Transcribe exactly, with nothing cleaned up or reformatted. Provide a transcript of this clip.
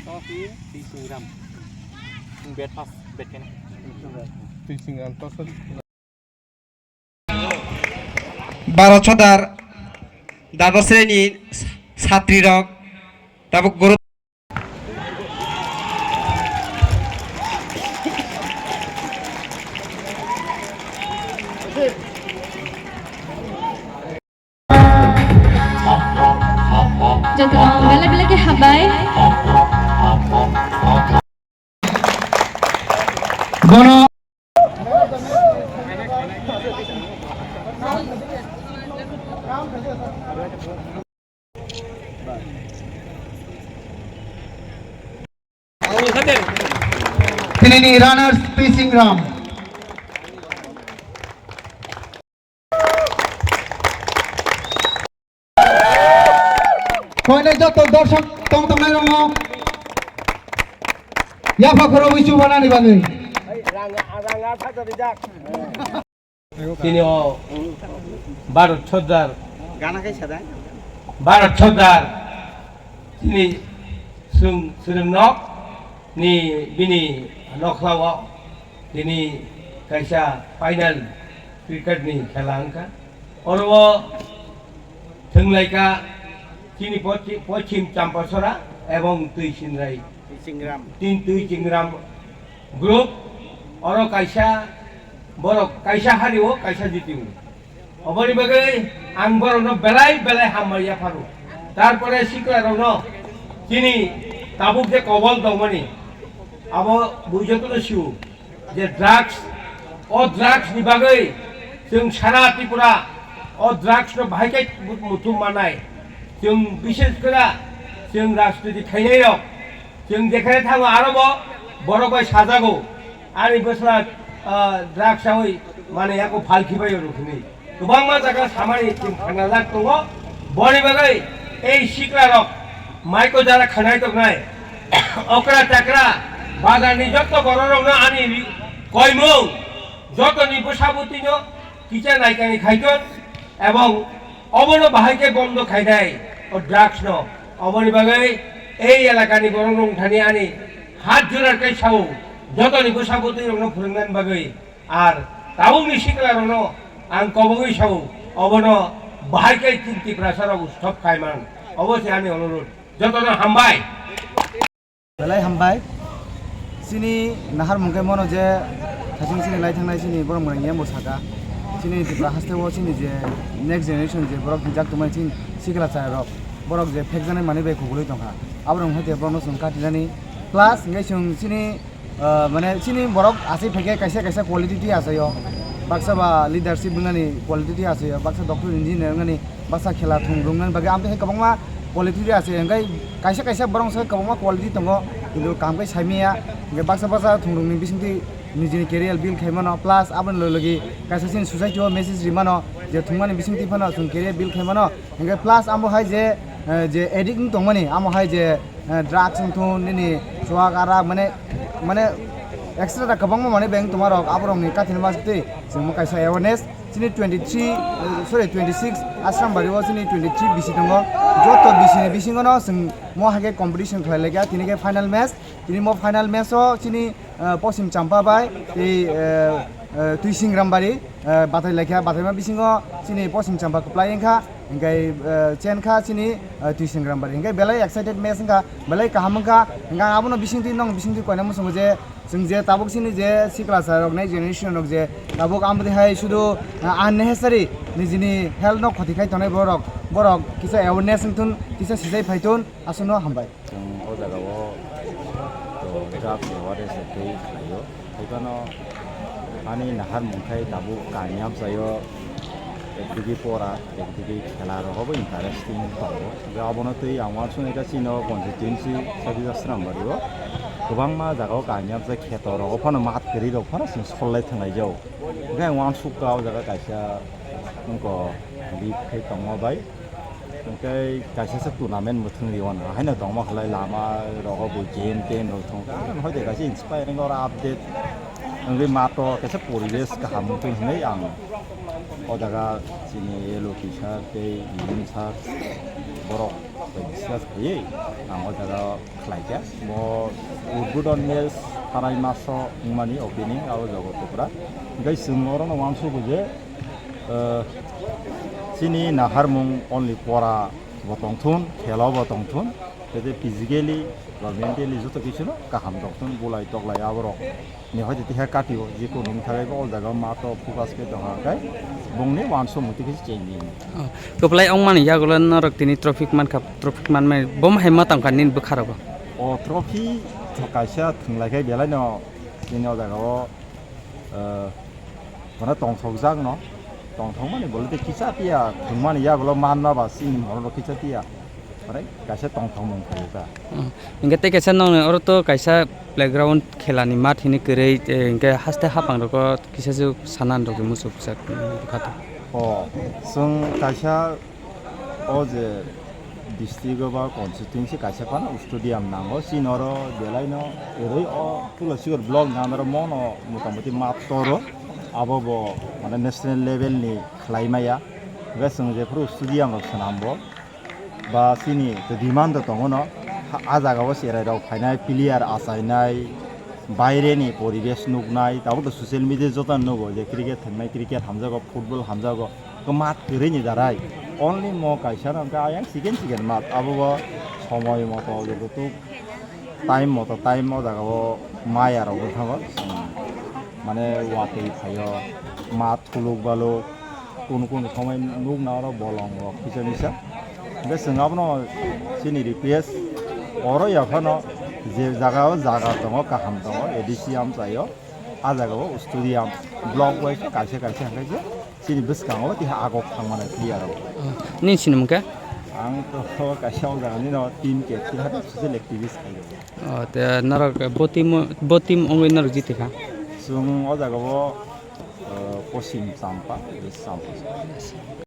Tosi Tui Singram. Bat first, bat kene. Tui Singram, tosi. Bharat Sardar, Dadasreni satri rok, tabuk guru. Jotono belai belai khe hambai. Bono. Tinini runners P Singram. Koinai joto dorshok tong tongnai rokno yapha khoro ui chubanani bagwi. Tini o Bharat Sardar, Gana khe sada. Bharat Sardar, tini swrwng, swrwng nok ni bini nokhlao tini kaisa final cricket ni khela wngkha. Oro o thwnglaikha chini pochi-, Pochim Champasora ebong Twi Sinrai. Twi Chingram. Tin Twi Chingram group. Oro kaisa borok kaisa hario, kaisa jitio. Oboni bagwi ang borokno belai belai hambai yapharo. Tarpore sikla rokno chini tabuk je kobol tongmani abo bui jotono sio. Je drugs, o drugs ni bagwi chwng sara Tripura o drugs no bahai khe muthung manai. Chwng bishes kora chwng rajniti khainai rok chwng jekhane thango aro bo borok bai sajago. Ani bwsla, ah, drugs sawi mane yako phalki bai rok hwnwi. Kwbangma jaga samani chwng thangnajak tongo. Boni bagwi ei siklarok maiko jara khanai tongnai, okra chakra, bazarni jotto bororokno ani ri-, koimung, jotoni bwsabutino kicha naikani khaiton, ebong obono bahai khe bondo khainai o drugsno. Oboni bagwi ei elakani borok rok thani ani hat jora khe sao, jotoni bwsabutwi rokno phwrwngnani bagwi. Ar tabukni siklarokno ang kobogwi sao, obono bahai khe chini Tiprasarok stop khai man, obo se ani onurudh. Jotono hambai. Belai hambai. Chini naharmung khe mono je thaichung chini lai thangnai chini borok mwnai yambo saka. Chini Tripura haste o chini je next generation je borok hwnjak tongmani chini sikla chaya rok. Borok je phekjaknai manwi bai kubulwi tongkha. Aborok wngkha je borokno chwng katinani. Plus hwnkhe chwng chini Ah, mane chini borok asai phaikhe kaisa kaisa quality twi achaio. Baksa ba leadership wngnani quality twi achaio. Baksa doctor engineer wngnani, baksa khela thwng rwngnani bagwi amtwi hai kwbangma quality twi achaio. Hwnkhe kaisa kaisa borok sai kwbangma quality tongo, kintu kaham khe saimanya. Hwnkhe baksa baksa thwng rwngni bisingtwi nijini career build khaimano, plus aboni logi logi kaisa chini society o message rimano je thwngmani bisingtwi phano chwng career build khaimano. Hwnkhe plus amo hai je, eh, je addict wng tongmani, amo hai je, eh, drugs wng thun, nini chuak arak, mane, mane extra da kwbangma manwi beng tongma rok, aborokni kathini mas twi chwngmo kaisa awareness. Chini twenty three, eh, sorry, twenty six Asrambari o chini twenty three bisi tongo. Joto bisi ni bisingo no chwng mo hai khe competition khlai laikha, tini khe final match. Tini mo final match o chini, eh, Posim Champa bai tei, eh, eh, Twi Singrambari, eh, batai laikha, bataima bisingo chini Posim Champa kwplai wngkha, hwnkhe, eh, chen kha chini, eh, Twi Singrambari. Hwnkhe belai excited match wngkha, belai kaham wngkha. Hwnkhe ang abono bisingtwi, nong bisingtwi koina muchungo je chwng je tabuk chini je sikla sa rok, next generation rok je tabuk amtwi hai sudu, eh, unnecessary nijini health no khoti khai tongnai borok, borok kisa awareness wngthun, kisa sijai phaithun, aswkno hambai. Chwng o jagao to drugs awareness tei khlaio. Tei phano ani naharmung khai tabuk kainwi amchaio, ekdigi pora, ekdigi khela rogo bo interesting tongo. Hwnkhe abono twi ang uansuknai kha chini o constituency Sabija Srambari o kwbangma jagao kainwi amchai kheto rogo phano mat kwrwi rok phano chwng sollai thwnglaijao. Hwnkhe ang uansukha o jaga kaisa wngkha bik khai tongma bai. Hwnkhe kaisa se tournament mwthwng rio ano, haino tongma khlai lama rogo bo game ten rok thwng kha, aro hoi de kaisa inspiring oro update wngwi mato kaisa poribesh kaham wngthwng hinwi ang o jaga chini L O P sir tei E M sir borok bai discuss khaiwi ang o jaga khlaikha. Bo udbodon match pharai maso wngmani opening abo Jagat Tripura. Hwnkhe chwng orono uansukgo je, eh, chini naharmung only pora bo tongthun, khela bo tongthun, tei physically ba mentally joto kichuno kaham tongthun, bulai toklai aborok ni hoite tiha katio, je kunu wngthagwi bo o jaga mato focus khe tongkha, hwnkhe bongni uansukmung tei khe chengdi. Oh, kwplai wngmani yagulo norok tini trophy mankha, trophy manmani bo hai ma tongkha nini bwkha rogo? O trophy kaisa thwnglai khe belai no chini o jaga o, eh, mane tongthokjak no, tongthokmani bole tei kisa tiya thwngmani yagulo manma ba chini mono rok kisa tiya. Orai kaisa tongthokmung khaio ta. Hmm. Hingke tei kaisa nong oro to kaisa playground khelani mat hini kwrwi, eh, hingke haste hapang rogo kisa se sanan rogwi muchuk jak, hmm, bwkha to. O, chwng kaisa o je district o ba constituency kaisa phano stadium nango, chini oro belai no kwrwi o Tulasigor block ni under o mono motamoti mat toro, abo bo mane national level ni khlai maya. Hingke chwng jephuru stadium rok swnam bo, ba chini demand tongo no, ha, a jaga o cherai rok phainai, player achainai, baire ni poribesh nuknai, tabuk to social media joto nugo je cricket thwngnai, cricket hamjago, football hamjago, kwmat kwrwi ni darai only mo kaisa no hwnkhe ayang second second mat, abo bo somoi moto joto tuk time moto time o jaga o maya rok wng thango, mane watwi phaio, mat thuluk baluk, kunu kunu somoi nukna oro bolong rok kisa misa. Hingke chwng abono chini request oro ya phano je jaga o jaga tongo, kaham tongo, A D C amchaio, a jaga o stadium block wise kaisa kaisa hingke je chini bwskango tiha agok thangmani clear o. Oh, nini sinimung khe? Ang to kaisa o jaga nino team captain hai social activist khai rw. Oh, te norok bo team, bo team wngwi norok jiti kha? Chwng o jaga o, uh, Poschim Champa, West Champa.